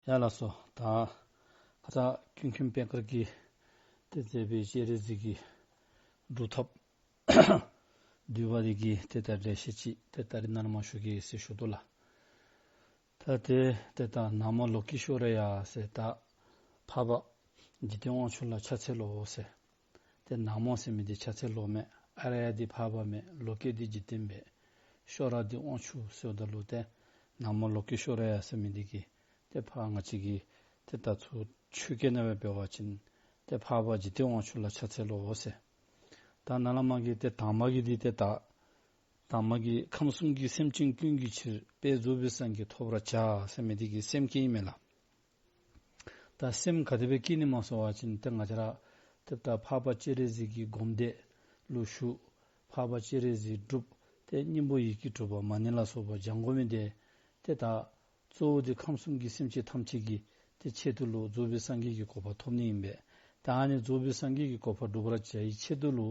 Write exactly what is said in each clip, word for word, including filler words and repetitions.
ཡ་ལགས་སོ། ད་ཁ་ཙ་ཀུན་མཁྱེན་པད་དཀར་གྱིས་ཏེ་མཛད་པའི་སྤྱན་རས་གཟིགས་ཀྱི་སྒྲུབ་ཐབས་བསྡུས་པ་འདི་གི་ཏེ་ད་འགྲེལ་བཤད་ཅིག་ཏེ་ད་རིས་ནཱ་ལས་མར་ཞུ་གེ་ཟེར་ཞུ་དོ་ལགས། ད་ཏེ་ཏེ་ད་ན་མོ་ལོ་ཀེ་ཤྭ་ར་ཡ་ཟེར་ད་འཕགས་པ་འཇིག་རྟེན་དབང་ཕྱུག་ལ་ཕྱག་འཚལ་ལོ་ཟེར། ཏེ་ན་མོ་ཟེར་མི་འདི་ཕྱག་འཚལ་ལོ་མས། ཨ་ར་ཡ་འདི་འཕགས་པ་མས། ལོ་ཀེ་འདི་འཇིག་རྟེན་མས། ཤྭ་ར་འདི་དབང་ཕྱུག་ཟེརཝ་ད་ལུ་ཏེ་ན་མོ་ལོ་ཀེ་ཤྭ་ར་ཡ་ཟེར་མི་འདི་གིས་ཏེ་ཕར་ང་བཅས་ཀྱི་ཏེ་ད་ཚུར་ཆོས་སྐད་ནང་སྦེ་འབད་བ་ཅིན་ཏེ་འཕགས་པ་འཇིག་རྟེན་དབང་ཕྱུག་ལ་ཕྱག་འཚལ་ལོ་ཟེར། ད་ནཱ་ལས་མར་གྱི་ཏེ་དང་པ་གི་འདི་ཏེ་ད་དང་པ་གི་ཁམས་གསུམ་གྱི་སེམས་ཅན་ཀུན་གྱི་ཕྱིར། དཔལ་རྫོགས་པའི་སངས་རྒྱས་ཐོབ་པར་བྱ་ཟེར་མི་འདི་གི་སེམས་བསྐྱེད་ཨིན་མས་ལགས། ད་སེམས་ག་དེ་སྦེ་བསྐྱེད་ནི་སྨོ་ཟེར་བ་ཅིན་ཏེ་ང་བཅས་ར་ཏེ་ད་འཕགས་པ་སྤྱན་རས་གཟིགས་ཀྱི་སྒོམ་བཟླས་ལུ་ཞུགས། འཕགས་པ་སྤྱན་རས་གཟིགས་སྒྲུབ། ཏེ་སྙིང་པོ་ཡི་གེ་དྲུག་པ་མ་ཎི་ལ་སོགས་པ་བགྱང་དགོ་མི་འདི་ཏེ་ད་གཙོ་བོ་འདི་ཁམས་གསུམ་གྱི་སེམས་ཅན་ཐམས་ཅད་ཀྱི་ཏེ་ཆེད་དུ་ལུ་རྫོགས་པའི་སངས་རྒྱས་ཀྱི་གོ་འཕང་ཐོབ་ནི་ཨིན་པས། ད་ཨ་ནི་རྫོགས་པའི་སངས་རྒྱས་ཀྱི་གོ་འཕང་སྒྲུབ་པར་བྱ་ཡི་ཆེད་དུ་ལུ་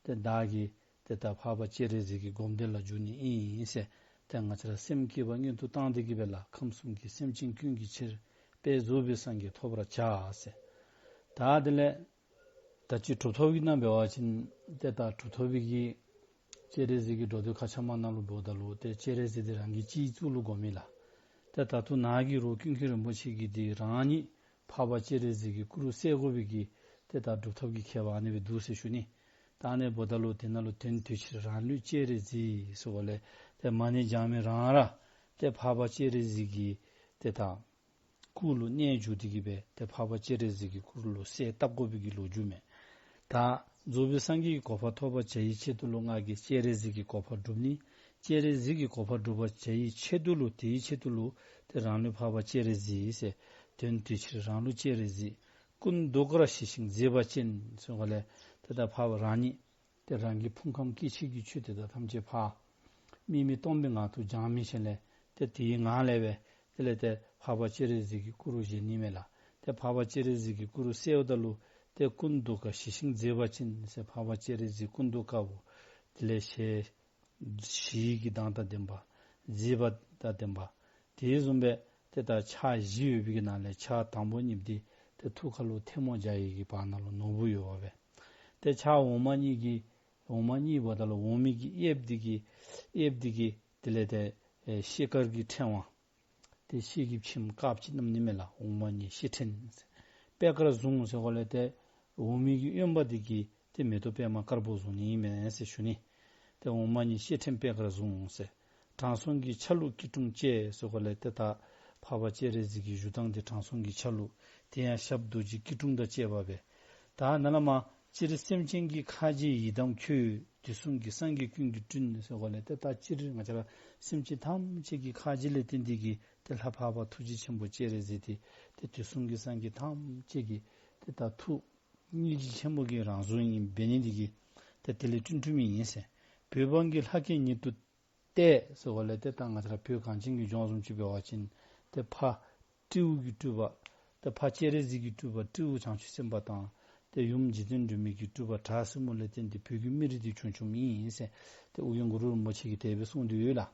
ཏེ་བདག་གིས་ཏེ་ད་འཕགས་པ་སྤྱན་རས་གཟིགས་ཀྱི་སྒོམ་བཟླས་ལ་འཇུག་ནི་ཨིན་ཟེར། ཏེ་ང་བཅས་ར་སེམས་བསྐྱེད་པ་སྔོན་དུ་བཏང་སྟེ་གི་སྦེ་ལགས། ཁམས་གསུམ་གྱི་སེམས་ཅན་ཀུན་གྱི་ཕྱིར། དཔལ་རྫོགས་པའི་སངས་རྒྱས་ཐོབ་པར་བྱ་ཟེར། ད་དེ་ལས་ད་ཅི་གྲུབ་ཐོབ་ཀྱི་ནང་འབད་བ་ཅིན་ཏེ་ད་གྲུབ་ཐོབ་པའི་གི་སྤྱན་རས་གཟིགས་ཀྱི་འགྲོ་དོན་མཁའ་ཁྱབ་མ་ནང་ལུ་འབདཝ་ད་ལུ་ཏེ་སྤྱན་རས་གཟིགས་འདི་རང་གི་སྤྱི་གཙུག་ལུ་བསྒོམ་མས་ལགས། ཏེ་ད་ལྟོ་ནཱ་གི་རོགས་ཀུན་མཁྱེན་རིན་པོ་ཆེ་གིས་འདི་རང་ཉིད་འཕགས་པ་སྤྱན་རས་གཟིགས་ཀྱི་སྐུ་རུ་གསལ་དགོ་པའི་གི་ཏེ་ད་སྒྲུབ་ཐབས་ཀྱི་ཁྱད་པར་ཨ་ནི་སྦེ་འདུག་ཟེར་ཞུ་ནི། ད་ཨ་ནི་འབདཝ་ད་ལུ་དེ་ནང་ལུ་དོན་དུས་ཕྱིར་རང་ལུས་སྤྱན་རས་གཟིགས་ཟེར་བ་ལས་ཏེ་མ་ཎི་བགྱང་མི་རང་ར་ཏེ་འཕགས་པ་སྤྱན་རས་གཟིགས་ཀྱི་ཏེ་ད་སྐུ་ལུ་གནས་འགྱུར་ཏེ་གི་སྦེ་ཏེ་འཕགས་པ་སྤྱན་རས་གཟིགས་ཀྱི་སྐུ་རུ་ལུ་གསལ་བཏབ་དགོ་པའི་གི་ལོ་རྒྱུས་མས། ད་རྫོགས་པའི་སངས་རྒྱས་ཀྱི་གོ་འཕང་ཐོབ་པར་བྱ་ཡི་ཆེད་དུ་ལུ་ང་གིས་སྤྱན་རས་གཟིགས་ཀྱི་གོ་འཕང་སྒྲུབ་ནི། སྤྱན་རས་གཟིགས་ཀྱི་གོ་འཕང་སྒྲུབ་པར་བྱ་ཡི་ཆེད་དུ་ལུ་དེའི་ཆེད་དུ་ལུ་ཏེ་རང་ལུས་འཕགས་པ་སྤྱན་རས་གཟིགས་ཟེར། དོན་དུས་ཕྱིར་རང་ལུས་སྤྱན་རས་གཟིགས། ཀུན་གདུགས་དཀར་ཞི་ཞིང་མཛེས་པ་ཅན་ཟེར་བ་ལས་ཏེ་ད་འཕགས་པ་རང་ཉིད་ཏེ་རང་གི་ཕུང་ཁམས་སྐྱེ་མཆེད་ཀྱི་ཆོས་དེ་དག་ཐམས་ཅད་ཕར་དམིགས་མེད་སྟོང་པའི་ངང་དུ་སྦྱང་མི་ཅིག་ལས་ཏེ་དེའི་ངང་ལས་སྦེ་དེ་ལས་ཏེ་འཕགས་པ་སྤྱན་རས་གཟིགས་ཀྱི་སྐུ་རུ་བཞེངས་ནི་མས་ལགས། ཏེ་འཕགས་པ་སྤྱན་རས་གཟིགས་ཀྱི་སྐུ་རུ་གསལཝ་ད་ལུ་ཏེ་ཀུན་གདུགས་དཀར་ཞི་ཞིང་མཛེས་པ་ཅན་ཟེར། འཕགས་པ་སྤྱན་རས་གཟིགས་ཀུན་གདུགས་དཀར་པོ་དེ་ལས་ཞལ་ཞི་བའི་གི་མདངས་དང་ལྡན་པ། མཛེས་པ་དང་ལྡན་པ། དེ་བཟུམ་སྦེ་ཏེ་ད་ཕྱག་བཞི་ཡོད་པའི་གི་ནང་ལས་ཕྱག་དང་པོ་གཉིས་འདི་ཏེ་ཐུགས་ཁ་ལུ་ཐལ་མོ་སྦྱར་བའི་གི་བར་ན་ལུ་ནོར་བུ་ཡོད་པ་སྦེ། ཏེ་ཕྱག་འོག་མ་གཉིས་ཀྱི་འོག་མ་གཉིས་འབདཝ་ད་ལུ་འོག་མའི་གི་གཡས་འདི་གི་གཡས་འདི་གི་དེ་ལས་ཏེ་ཨེ་ཤེལ་དཀར་གྱི་ཕྲེང་བ། ཏེ་ཤེལ་གྱི་ཕྱེངམ་དཀརཔོ་ཅིག་བསྣམས་ནི་མས་ལགས། འོག་མ་གཉིས་ཤེལ་ཕྲེང་ཟེར། པད་དཀར་ཟུང་ཟེར་བ་ལས་ཏེ་འོག་མའི་གི་གཡོན་པ་འདི་གིས་ཏེ་མེ་ཏོག་པདྨ་དཀར་པོ་བཟུང་ནི་ཨིན་མས་ཟེར་ཞུ་ནི། ཏེ་འོག་མ་གཉིས་ཤེལ་ཕྲེང་པད་དཀར་ཟུང་ཟེར། དྲང་སྲོང་གི་ཆ་ལུགས་སྐྱིལ་ཀྲུང་བཅས་ཟེར་བ་ལས་ཏེ་ད་འཕགས་པ་སྤྱན་རས་གཟིགས་ཀྱི་བཞུགས་ཐངས་འདི་དྲང་སྲོང་གི་ཆ་ལུགས། དེ་ཡང་ཞབས་རྡོ་རྗེ་སྐྱིལ་ཀྲུང་དང་བཅས་པ་སྦེ། ད་ནཱ་ལས་མར་སྤྱིར་སེམས་ཅན་གྱི་ཁ་རྗེ་ཡི་དམ་ཁྱོད། དུས་གསུམ་གྱི་སངས་རྒྱས་ཀུན་གྱི་སྤྲུལ་ཟེར་བ་ལས་ཏེ་ད་སྤྱིར་ང་བཅས་ར་སེམས་ཅན་ཐམས་ཅད་ཀྱི་ཁ་རྗེ་ལས་བརྟེན་ཏེ་གི་ཏེ་ལྷ་འཕགས་པ་ཐུགས་རྗེ་ཆེན་པོ་སྤྱན་རས་གཟིགས་འདི་ཏེ་དུས་གསུམ་གྱི་སངས་རྒྱས་ཐམས་ཅད་ཀྱི་ཏེ་ད་ཐུགས་སྙིང་རྗེ་ཆེན་པོ་གི་རང་གཟུགས་ཨིན་འབད་ནི་འདི་གིས་ཏེ་དེ་ལས་བསྐྲུན་བསྐྲུནམ་ཨིན་ཟེར། བོད་འབངས་ཀྱི་ལྷ་སྐལ་ཉིད་དུ་གཏད་ཟེར་བ་ལས་ཏེ་ད་ང་བཅས་ར་བོད་གངས་ཅན་གྱི་ལྗོངས་བཟུམ་ཅིག་འབད་བ་ཅིན་ཏེ་ཕ་སྤྲེའུ་གི་སྤྲུལ་པ། ཏེ་ཕ་སྤྱན་རས་གཟིགས་ཀྱི་སྤྲུལ་པ་སྤྲེའུ་བྱང་ཆུབ་སེམས་དཔའ་དང་། ཏེ་ཡུམ་རྗེ་བཙུན་སྒྲོལ་མའི་གི་སྤྲུལ་པ་བྲག་སྲིན་མོ་ལས་བརྟེན་ཏེ་བོད་ཀྱི་མི་རིགས་འདི་བྱུང་བྱུངམ་ཨིན་ཟེར། ཏེ་ཨོ་རྒྱན་གུ་རུ་རིན་པོ་ཆེ་གིས་དེ་སྦེ་གསུངས་ཏེ་ཡོད་ལགས།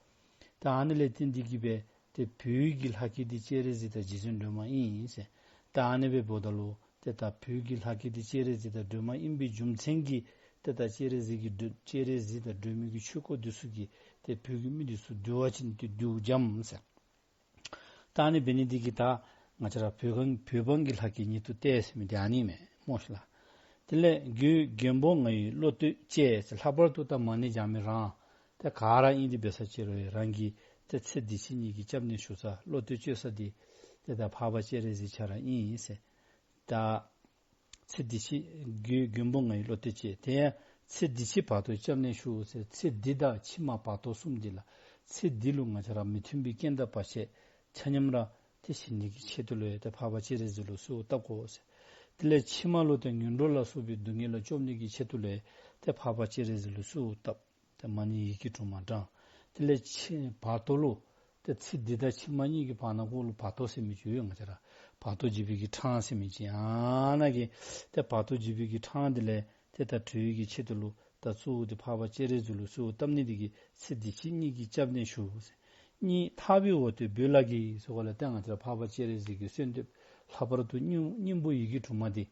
ཏེ་ཨ་ནི་ལས་བརྟེན་ཏེ་གི་སྦེ་ཏེ་བོད་ཀྱི་ལྷ་སྐལ་འདི་སྤྱན་རས་གཟིགས་དང་རྗེ་བཙུན་སྒྲོལ་མ་ཨིན་ཟེར། ཏེ་ཨ་ནི་སྦེ་འབདཝ་ད་ལུ་ཏེ་ད་བོད་ཀྱི་ལྷ་སྐལ་འདི་སྤྱན་རས་གཟིགས་དང་སྒྲོལ་མ་ཨིན་པའི་རྒྱུ་མཚན་གྱིས་ཏེ་ད་སྤྱན་རས་གཟིགས་ཀྱི་སྒྲོལ་སྤྱན་རས་གཟིགས་དང་སྒྲོལ་མའི་གི་ཆོས་སྐོར་འདི་ཚུ་གིས་ཏེ་བོད་ཀྱི་མི་འདི་ཚུ་འདུལ་བ་ཅིན་ཏེ་འདུལ་འཇམ་ཟེར། ད་ཨ་ནི་འབད་ནི་འདི་གིས་ད་ང་བཅས་ར་བོད་གངས་བོད་འབངས་ཀྱི་ལྷ་སྐལ་ཉིད་དུ་གཏད་ཟེར་མི་འདི་ཨ་ནི་མས་སྨོ་ཤིག་ལགས། དེ་ལས་རྒོད་མགོན་པོ་ང་ཡི་བློ་གཏད་བཅས་ཟེར། ལྷག་པར་དུ་ད་མ་ཎི་བགྱང་མི་རང་ཏེ་ག་ར་ཨིན་ཏེ་འབད་ས་ཅིག་རུང་རང་གི་ཏེ་ཚེ་འདི་ཕྱི་གཉིས་ཀྱི་སྐྱབས་གནས་ཞུ་ས་བློ་གཏད་བཅོལ་ས་འདི་ཏེ་ད་འཕགས་པ་སྤྱན་རས་གཟིགས་ཁྱོད་ར་ཨིན་ཟེར། ད་ཚེ་འདི་ཕྱི་རྒོད་མགོན་པོ་ང་ཡི་བློ་གཏད་བཅས། དེ་ཡང་ཚེ་འདི་ཕྱི་བར་དོ་སྐྱབས་གནས་ཞུ་ཟེར། ཚེ་འདི་དང་ཕྱི་མ་བར་དོ་གསུམ་འདི་ལགས། ཚེ་འདི་ལུ་ང་བཅས་ར་མི་མཐུན་པའི་རྐྱེན་དང་བར་ཆད་ཆ་མཉམ་ར་ཏེ་ཞི་ནི་གི་ཆེད་དུ་ལུ་ཡང་ཏེ་འཕགས་པ་སྤྱན་རས་གཟིགས་ལུ་གསོལཝ་བཏབ་དགོ་ཟེར། དེ་ལས་ཕྱི་མ་ལུ་ཏེ་ངན་འགྲོ་ལ་སོགས་པའི་སྡུག་བསྔལ་ལས་སྐྱོབ་ནི་གི་ཆེད་དུ་ལུ་ཡང་ཏེ་འཕགས་པ་སྤྱན་རས་གཟིགས་ལུ་གསོལཝ་བཏབ། ཏེ་མ་ཎི་ཡི་གེ་དྲུག་མ་བགྱང་། དེ་ལས་ཕྱི་བར་དོ་ལུ་ཏེ་ཚེ་འདི་དང་ཕྱི་མ་གཉིས་ཀྱི་བར་ན་གུ་ལུ་བར་དོ་ཟེར་མི་ཅིག་ཡོད། ང་བཅས་ར་བར་དོ་འཇིགས་པའི་གི་འཕྲང་ཟེར་མི་ཅིག་ཨ་ནཱ་གི་ཏེ་བར་དོ་འཇིགས་པའི་གི་འཕྲང་འདི་ལས་ཏེ་ད་གྲོལ་ནི་གི་ཆེད་དུ་ལུ་ད་གཙོ་བོ་འདི་འཕགས་པ་སྤྱན་རས་གཟིགས་ལུ་གསོལཝ་བཏབ་ནི་འདི་གིས་ཚེ་འདི་ཕྱི་གཉིས་ཀྱི་སྐྱབས་གནས་ཞུ་ཟེར། སྙིང་ཐག་པས་འོ་དོད་འབོད་ལགས་ཀྱིས་ཟེར་གོ་ལས། ཏེ་ང་བཅས་ར་འཕགས་པ་སྤྱན་རས་གཟིགས་ཀྱི་གསོལ་འདེབས་ལྷག་པར་དུ་སྙིང་སྙིང་པོ་ཡི་གེ་དྲུག་མ་འདི་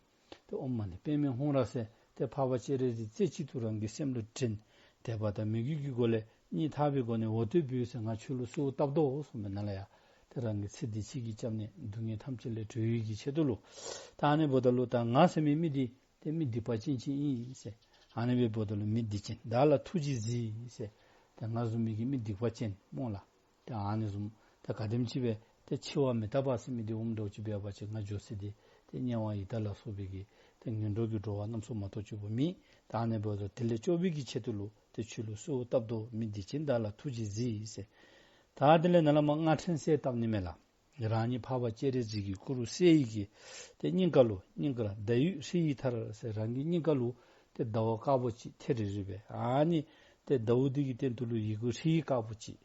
ཏེ་ཨོཾ་མ་ཎི་པདྨེ་ཧཱུྃ་ར་ཟེར་ཏེ་འཕགས་པ་སྤྱན་རས་གཟིགས་རྩེ་གཅིག་ཏུ་རང་གི་སེམས་ལུ་དྲན། དད་པ་དང་མོས་གུས་ཀྱི་སྒོ་ལས་སྙིང་ཐག་པའི་སྒོ་ནས་འོ་དོད་འབོད་ཟེར། ང་ཁྱོད་ལུ་གསོལཝ་བཏབ་དོ་གསུངས་པའི་ནང་ལས་ཡ། ཏེ་རང་གི་ཚེ་འདི་ཕྱི་གི་སྐྱབས་གནས་སྡུག་བསྔལ་ཐམས་ཅད་ལས་གྲོལ་ནི་གི་ཆེད་དུ་ལུ། ད་ཨ་ནི་འབདཝ་ད་ལུ་ད་ང་ཟེར་མི་མི་འདི་ཏེ་མི་སྡིག་པ་ཅན་ཅིག་ཨིན་ཟེར། ཨ་ནི་སྦེ་འབདཝ་ད་ལུ་མི་སྡིག་ཅན་བདག་ལ་ཐུགས་རྗེས་གཟིགས་ཟེར། ཏེ་ང་བཟུམ་མི་གི་མི་སྡིག་པ་ཅན་སྨོ་ལགས། ཏེ་ཨ་ནི་བཟུམ་ཏེ་ག་དེམ་ཅིག་སྦེ་ཏེ་འཆི་བ་མི་རྟག་པ་ཟེར་མི་འདི་འོངམ་འདྲཝ་ཅིག་འབད་བ་ཅིན་ང་འགྱོ་ས་འདི་ཏེ་དམྱལ་བ་ཡི་དྭགས་ལ་སོགས་པའི་གི་ཏེ་ངན་འགྲོ་གི་འགྲོ་བ་རྣམ་གསུམ་མ་གཏོགས་ཅིག་འབོ་མེད། ད་ཨ་ནི་འབདཝ་ད་དེ་ལས་སྐྱོབ་པའི་གི་ཆེད་དུ་ལུ་ཏེ་ཁྱོད་ལུ་གསོལཝ་བཏབ་དོ། མི་སྡིག་ཅན་བདག་ལ་ཐུགས་རྗེས་གཟིགས་ཟེར། ད་དེ་ལས་ནཱ་ལས་མར་སྔགས་ཕྲེང་གསལ་བཏབ་ནི་མས་ལགས། རང་ཉིད་འཕགས་པ་སྤྱན་རས་གཟིགས་ཀྱི་སྐུ་རུ་གསལ་ཡི་གི་ཏེ་སྙིང་ག་ལུ་སྙིང་ག་ལ་ཟླ་འོད་ཧྲཱིཿདྷར་ཟེར། རང་གི་སྙིང་ག་ལུ་ཏེ་ཟླ་བ་དཀར་པོ་ཅིག་ཐེ་རི་རི་སྦེ། ཨ་ནི་ཏེ་ཟླཝ་འདི་གི་སྟེང་དུ་ལུ་ཡི་གུ་ཧྲཱིཿདཀར་པོ་ཅིག་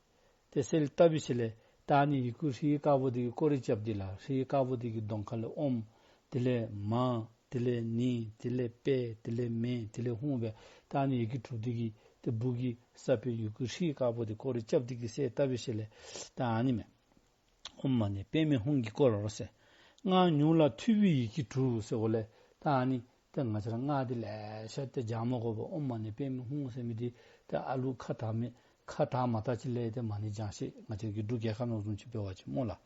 ཏེ་གསལ་བཏབ་པའི་ཤུལ་ལས་ད་ཨ་ནི་ཡི་གུ་ཧྲཱིཿདཀར་པོ་འདི་གིས་སྐོར་ར་རྐྱབ་སྟེ་ལགས། ཧྲཱིཿདཀར་པོ་འདི་གི་གདོང་ཁ་ལས་ཨོཾ། དེ་ལས་མ། དེ་ལས་ཎི། དེ་ལས་པད། དེ་ལས་མེ། དེ་ལས་ཧཱུྃ་སྦེ་ད་ཨ་ནི་ཡི་གེ་དྲུག་འདི་གིས་ཏེ་སྦུག་གི་ས་པའི་ཡི་གུ་ཧྲཱིཿདཀར་པོ་འདི་སྐོར་ར་རྐྱབ་སྟེ་གིས་གསལ་བཏབ་པའི་ཤུལ་ལས་ད་ཨ་ནི་མས། ཨོཾ་མ་ཎི་པདྨེ་ཧཱུྃ་གིས་བསྐོར་ཟེར། སྔགས་ཉུང་ལ་ཐུབ་པའི་ཡི་གེ་དྲུག་ཟེར་གོ་ལས། ད་ཨ་ནི་ཏེ་ང་བཅས་ར་སྔགས་འདི་ལེ་ཤ་ཏེ་སྦྱང་མ་དགོ་པར་ཨོཾ་མ་ཎི་པདྨེ་ཧཱུྃ་ཟེར་མི་འདི་ཏེ་ཨ་ལུ་ཁ་དྲག་མི་ཁ་དྲག་མ་དྲག་ཅིག་ལས་ཏེ་མ་ཎི་བགྱང་ཤེས། ང་བཅས་ཀྱི་འབྲུག་རྒྱལ་ཁབ་ནང་བཟུམ་ཅིག་འབད་བ་ཅིན་སྨོ་ལགས།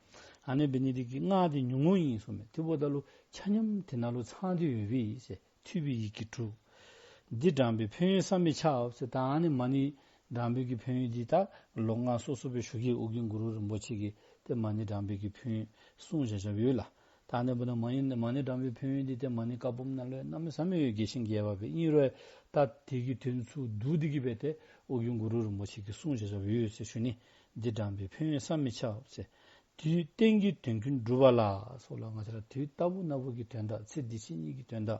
ཨ་ནི་འབད་ནི་འདི་གིས་སྔགས་འདི་ཉུང་ངུ་ཨིན་གསུངས་མས། དེ་འབདཝ་ད་ལུ་ཆ་མཉམ་དེ་ནང་ལུ་ཚང་སྟེ་ཡོད་པས་ཟེར། ཐུབ་པའི་ཡི་གེ་དྲུག། འདི་བགྲང་པས་ཕན་ཡོན་བསམ་མི་ཁྱབ་ཟེར། ད་ཨ་ནི་མ་ཎི་བགྲང་པའི་གི་ཕན་ཡོན་འདི་ད་ལོ་ལྔ་སོ་སོ་སྦེ་ཞུ་གེ། ཨོ་རྒྱན་གུ་རུ་རིན་པོ་ཆེ་གིས་ཏེ་མ་ཎི་བགྲང་པའི་གི་ཕན་ཡོན་གསུངས་བཞག་བཞགཔ་ཡོད་ལགས། ད་ཨ་ནི་འབདཝ་ད་མ་ཎི་མ་ཎི་བགྲང་པའི་ཕན་ཡོན་འདི་ཏེ་མ་ཎི་བཀའ་འབུམ་ནང་ལུ་གནམ་མེད་ས་མེད་ཡོད། རྒྱས་ཤིང་རྒྱས་པ་སྦེ། ཨིན་རུང་ད་དེ་གི་དོན་ཚུ་བསྡུ་སྟེ་གིས་སྦེ་ཏེ་ཨོ་རྒྱན་གུ་རུ་རིན་པོ་ཆེ་གིས་གསུངས་བཞག་བཞགཔ་ཡོད་ཟེར་ཞུ་ནི། འདི་བགྲང་པས་ཕན་ཡོན་བསམ་མི་ཁྱབ་ཟེར། དུས་གཏན་གྱི་དོན་ཀུན་འགྲུབ་པ་ལ་ཟེར་གོ་ལས། ང་བཅས་ར་དུས་རྟག་བུ་ན་བུ་གི་དོན་དག་ཚེ་འདི་ཕྱི་གཉིས་ཀྱི་དོན་དག་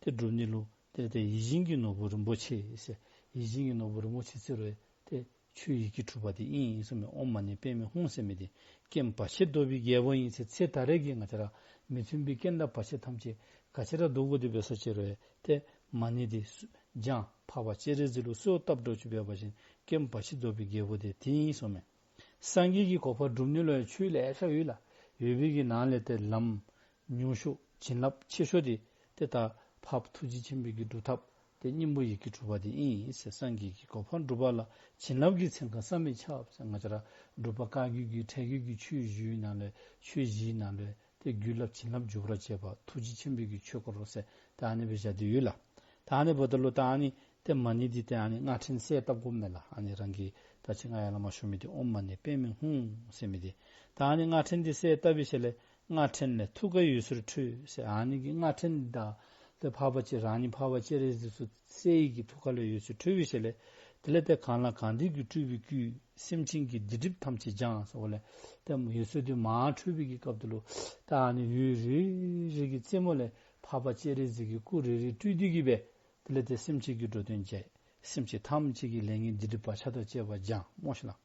ཏེ་སྒྲུབ་ནི་ལུ་ཏེ་ཏེ་ཡིད་བཞིན་གྱི་ནོར་བུ་རིན་པོ་ཆེ་ཟེར། ཡིད་བཞིན་གྱི་ནོར་བུ་རིན་པོ་ཆེ་ཟེར་རུང་ཏེ་ཆོས་ཡི་གེ་དྲུག་པ་འདི་ཨིན་གསུངས་མས། ཨོཾ་མ་ཎི་པདྨེ་ཧཱུྃ་ཟེར་མི་འདི་རྐྱེན་བར་ཆད་བཟློག་པའི་རྒྱལ་པོ་ཨིན་ཟེར། ཚེ་ད་རེས་ཀྱི་ང་བཅས་ར་མི་མཐུན་པའི་རྐྱེན་དང་བར་ཆད་ཐམས་ཅད་ག་ཅི་ར་བཟློག་དགོ་དེ་འབད་ས་ཅིག་རུང་ཏེ་མ་ཎི་འདི་བགྱང་འཕགས་པ་སྤྱན་རས་གཟིགས་ལུ་གསོལ་བཏབ་འགྱོ་ཅིག་འབད་བ་ཅིན་རྐྱེན་བར་ཆད་བཟློག་པའི་རྒྱལ་པོ་འདི་དེ་ཨིན་གསུངས་མས། སངས་རྒྱས་ཀྱི་གོ་འཕང་སྒྲུབ་ནི་ལུ་ཡང་ཆོས་ལེ་ཤ་ཡོད་ལགས། ཡོད་པའི་གི་ནང་ལས་ཏེ་ལམ་ཉུང་ཤོས་བྱིན་རླབས་ཆེ་ཤོས་འདི་ཏེ་ད་འཕགས་པ་ཐུགས་རྗེ་ཆེན་པོའི་གི་སྒྲུབ་ཐབས་ཏེ་སྙིང་པོ་ཡི་གེ་དྲུག་པ་འདི་ཨིན་ཟེར། སངས་རྒྱས་ཀྱི་གོ་འཕང་སྒྲུབ་པ་ལ་བྱིན་རླབས་ཀྱི་ཚན་ཁ་བསམ་མི་ཁྱབ་ཟེར། ང་བཅས་ར་འབྲུག་པ་བཀའ་བརྒྱུད་ཀྱི་ཁྲིད་བརྒྱུད་ཀྱི་ཆོས་བཞིའི་ནང་ལས་ཆོས་བཞིའི་ནང་ལས་ཏེ་བརྒྱུད་རླབས་བྱིན་རླབས་འཇུག་པར་བྱེད་པ་ཐུགས་རྗེ་ཆེན་པོའི་གི་ཆོས་སྐོར་ཟེར་ད་ཨ་ནི་སྦེ་བཞག་སྟེ་ཡོད་ལགས། ད་ཨ་ནི་འབདཝ་ད་ལུ་ད་ཨ་ནི་ཏེ་མ་ཎི་འདི་ཏེ་ཨ་ནི་སྔགས་ཕྲེང་གསལ་བཏབ་དགོ་མས་ལགས། ཨ་ནི་རང་གིས་ད་ཅི་ང་ཡར་ལས་མར་ཞུ་མི་འདི་ཨོཾ་མ་ཎི་པདྨེ་ཧཱུྃ་ཟེར་མི་འདི། ད་ཨ་ནི་སྔགས་ཕྲེང་འདི་གསལ་བཏབ་པའི་ཤུལ་ལས་སྔགས་ཕྲེང་ལས་ཐུགས་ཀར་འོད་ཟེར་འཕྲོས་ཟེར། ཨ་ནི་གི་སྔགས་ཕྲེང་འདི་དང་ཏེ་འཕགས་པ་སྤྱན་རང་ཉིད་འཕགས་པ་སྤྱན་རས་གཟིགས་སུ་གསལ་ཡི་གི་ཐུགས་ཀ་ལས་འོད་ཟེར་འཕྲོས་པའི་ཤུལ་ལས་དེ་ལས་ཏེ་གང་ལ་གང་འདུལ་གྱི་སྤྲུལ་པའི་སྐུས་སེམས་ཅན་གྱི་སྡིག་སྒྲིབ་ཐམས་ཅད་སྦྱངས་ཟེར་གོ་ལས། ཏེ་འོད་ཟེར་འདི་མར་འཕྲོས་པའི་གི་སྐབས་དེ་ལུ་ད་ཨ་ནི་འོད་རེ་རེ་གི་རྩེ་མོ་ལས་འཕགས་པ་སྤྱན་རས་གཟིགས་ཀྱི་སྐུ་རེ་རེ་སྤྲུལ་ཏེ་གིས་སྦེ་དེ་ལས་ཏེ་སེམས་ཅན་གྱི་འགྲོ་དོན་མཛད། སེམས་ཅན་ཐམས་ཅད་ཀྱི་ལས་ངན་སྡིག་སྒྲིབ་བག་ཆགས་དང་བཅས་པ་སྦྱངས་སྨོ་ཤིག་ལགས།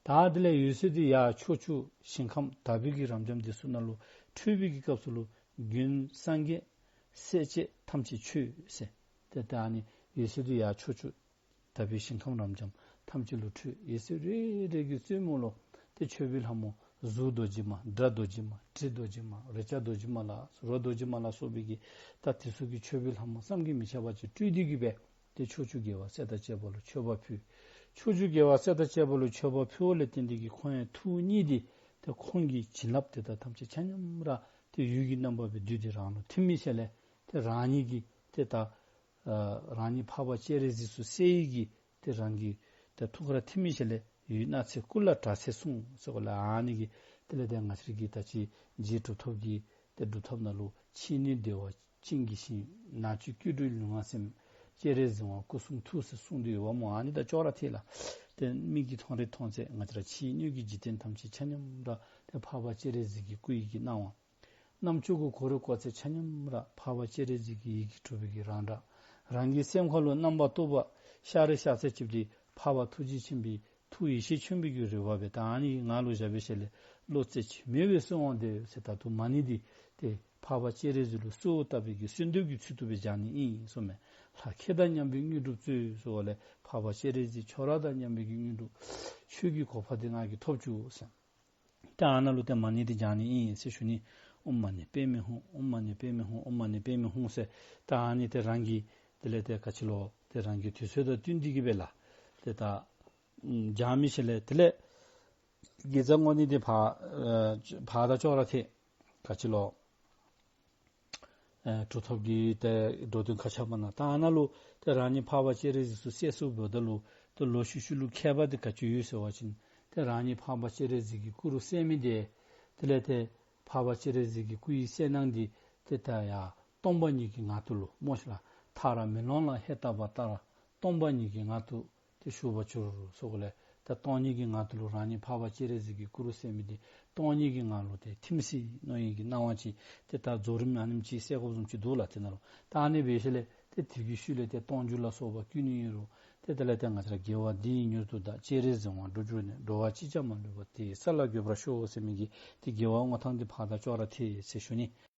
ད་དེ་ལས་འོད་ཟེར་འདི་ཡར་ཕྱོགས་བཅུ་ཞིང་ཁམས་དག་པའི་གི་རབ་འབྱམས་འདི་ཚུ་ནང་ལུ་འཕྲོས་པའི་གི་སྐབས་སུ་ལུ་མགོན་སངས་རྒྱས་སྲས་བཅས་ཐམས་ཅད་མཆོད་ཟེར། ཏེ་ད་ཨ་ནི་འོད་ཟེར་འདི་ཡར་ཕྱོགས་བཅུ་དག་པའི་ཞིང་ཁམས་རབ་འབྱམས་ཐམས་ཅད་ལུ་འཕྲོས། འོད་ཟེར་རེ་རེ་གི་རྩེ་མོ་ལུ་ཏེ་མཆོད་པའི་ལྷ་མོ་གཟུགས་རྡོ་རྗེ་མ། སྒྲ་རྡོ་རྗེ་མ། དྲི་རྡོ་རྗེ་མ། རེག་བྱ་རྡོ་རྗེ་མ་ལ་རོ་རྡོ་རྗེ་མ་ལ་སོགས་པའི་གི་ད་དེ་ཚུ་གི་མཆོད་པའི་ལྷ་མོ་བསམ་གྱིས་མི་ཁྱབ་པ་ཅིག་སྤྲུལ་ཏེ་གིས་སྦེ་ཏེ་ཕྱོགས་བཅུའི་རྒྱལ་བ་སྲས་དང་བཅས་པ་ལུ་མཆོད་པ་ཕུལ། ཕྱོགས་བཅུའི་རྒྱལ་བ་སྲས་དང་བཅས་པ་ལུ་མཆོད་པ་ཕུལཝ་ལས་བརྟེན་ཏེ་གིས་ཁོང་ཡང་ཐུགས་མཉེས་ཏེ་ཏེ་ཁོང་གི་བྱིན་རླབས་དེ་དག་ཐམས་ཅད་ཆ་མཉམ་ར་ཏེ་འོད་ཀྱི་རྣམ་པ་སྦེ་བསྡུས་ཏེ་རང་ལུ་ཐིམ་མི་ཤུལ་ལས་ཏེ་རང་ཉིད་ཀྱིས་ཏེ་ད་ཨ་རང་ཉིད་འཕགས་པ་སྤྱན་རས་གཟིགས་སུ་གསལ་ཡི་གི་ཏེ་རང་གི་ཏེ་ཐུགས་ཀར་ཐིམ་མི་ཤུལ་ལས་འོད་སྣང་ཚད་སྐུ་ལ་གྲགས་ཚད་གསུངས་ཟེར་གོ་ལས། ཨ་ནི་གི་དེ་ལས་ཏེ་ང་བཅས་ཀྱི་ད་ཅི་རྗེ་གྲུབ་ཐོབ་ཀྱི་ཏེ་སྒྲུབ་ཐབས་ནང་ལུ་ཕྱི་སྣོད་བདེ་བ་ཅན་གྱི་ཞིང་། ནང་བཅུད་ཀྱེ་སྒྲུབ་ལུས་ངག་སེམས། སྤྱན་རས་གཟིགས་དབང་སྐུ་གསུང་ཐུགས་ཟེར་གསུངས་ཏེ་ཡོདཔ་སྨོ། ཨ་ནི་དང་ཅོག་ར་འཐད་ལགས། ཏེ་མིག་གིས་མཐོང་རིགས་མཐོང་ཚད་ང་བཅས་ར་ཕྱི་སྣོད་ཀྱི་འཇིག་རྟེན་ཐམས་ཅད་ཆ་མཉམ་ར་ཏེ་འཕགས་པ་སྤྱན་རས་གཟིགས་ཀྱི་སྐུ་ཡི་གི་སྣང་བ། རྣམ་ཅོ་གིས་གོ་རིགས་གོ་ཚད་ཆ་མཉམ་ར་འཕགས་པ་སྤྱན་རས་གཟིགས་ཀྱི་ཡི་གེ་དྲུག་པའི་གི་རང་སྒྲ། རང་གི་སེམས་ཁ་ལུ་རྣམ་པ་རྟོག་པ་ཤར་རིགས་ཤར་ཚད་ཅིག་འདི་འཕགས་པ་ཐུགས་རྗེ་ཆེན་པོའི་ཐུགས་ཡེ་ཤེས་ཆེན་པོའི་གི་རོལ་པ་སྦེ་ད་ཨ་ནི་གི་ངང་ལུ་བཞག་པའི་ཤུལ་ལས་ བློ་རྩེ་གཅིག་མོས་པས་གསོལ་བ་འདེབས་ཟེར། ད་ལྟོ་མ་ཎི་འདི་ཏེ་འཕགས་པ་སྤྱན་རས་གཟིགས་ལུ་གསོལཝ་བཏབ་པའི་གི་གསོལ་འདེབས་ཀྱི་ཚུལ་དུ་སྦེ་བགྱང་ནི་ཨིན་གསུངམ་མས། ལྷ་ཁྱེད་དང་མཉམ་པའི་དངོས་གྲུབ་སྩོལ་ཟེརཝ་ལས་འཕགས་པ་སྤྱན་རས་གཟིགས་ཁྱོད་ར་དང་མཉམ་པའི་གི་དངོས་གྲུབ་ཆོས་ཀྱི་གོ་འཕང་འདི་ང་གིས་ཐོབ་བཅུག་ཟེར། ད་ཨ་ནཱ་ལུ་ཏེ་མ་ཎི་འདི་བགྱང་ནི་ཨིན་ཟེར་ཞུ་ནི། ཨོཾ་མ་ཎི་པདྨེ་ཧཱུྃ། ཨོཾ་མ་ཎི་པདྨེ་ཧཱུྃ། ཨོཾ་མ་ཎི་པདྨེ་ཧཱུྃ་ཟེར། ད་ཨ་ནི་ཏེ་རང་གི་དེ་ལས་ཏེ་ག་ཅི་ལོ་ཏེ་རང་གི་དུས་ཚོད་དང་བསྟུན་ཏེ་གི་སྦེ་ལགས། ཏེ་ད་ཨམ་བགྱང་མི་ཤེས་ལས་དེ་ལས་དགེ་རྩ་བསྔོ་ནི་འདི་ཕར་ཨ་ཕར་དང་ཅོག་ར་འཐད། ག་ཅི་ལོ་ཨེ་གྲུབ་ཐོབ་ཀྱི་ཏེ་འགྲོ་དོན་མཁའ་ཁྱབ་པ་ནང་ད་ཨ་ནཱ་ལུ་ཏེ་རང་ཉིད་འཕགས་པ་སྤྱན་རས་གཟིགས་སུ་སད་སོ་འབདཝ་ད་ལུ་ཏེ་ལོག་ཤུལ་ཤུལ་ལུ་ཁྱད་པར་འདི་ག་ཅི་ཡོད་ཟེར་བ་ཅིན་ཏེ་རང་ཉིད་འཕགས་པ་སྤྱན་རས་གཟིགས་ཀྱི་སྐུ་རུ་གསལ་མི་འདི་དེ་ལས་ཏེ་འཕགས་པ་སྤྱན་རས་གཟིགས་ཀྱི་སྐུ་ཡི་གསལ་སྣང་འདི་ཏེ་ད་ཡར་སྟོང་པ་ཉིད་ཀྱི་ངང་དུ་ལུ་སྨོ་ཤིག་ལགས། མཐར་མེ་ལོང་ལ་ཧེ་བལྟ་བ་ལྟར་སྟོང་པ་ཉིད་ཀྱི་ངང་དུ་ཏེ་ཞུགས་པར་གྱུར་ཟེརཝ་ལས་ད་སྟོང་ཉིད་ཀྱི་ངང་དུ་ལུ་རང་ཉིད་འཕགས་པ་སྤྱན་རས་གཟིགས་ཀྱི་སྐུ་རུ་གསལ་མི་འདི་སྟོང་ཉིད་ཀྱི་ངང་ལུ་ཏེ་ཐིམ་སི་མནོ་བའི་གི་སྣང་བ་ཅིག་ཏེ་ད་རྫོགས་རིམ་ཨ་ནེམ་ཅིག་གསལ་དགོཔ་བཟུམ་ཅིག་འདུག་ལགས། ཏེ་ནཱ་ལུ་ད་ཨ་ནི་འབད་ཞིནམ་ལས་ཏེ་དེ་གི་ཤུལ་ལས་ཏེ་སྟོང་འགྱུར་ལ་སོགས་པ་ཀུན་ནས་ཡོད་རུང་ཏེ་དེ་ལས་ཏེ་ང་བཅས་ར་དགེ་བ་འདི་ཡིས་མྱུར་དུ་བདག། སྤྱན་རས་གཟིགས་དབང་འགྲུབ་གྱུར་ནས། འགྲོ་བ་ཅིས་ཀྱང་མ་ལུས་པ། དེ་ཡི་ས་ལ་འགོད་པར་ཤོག་ཟེར་མི་གི་ཏེ་དགེ་བ་བསྔོ་ཐངས་འདི་ཕར་དང་ཅོག་ར་འཐད་ཟེར་ཞུ་ནི།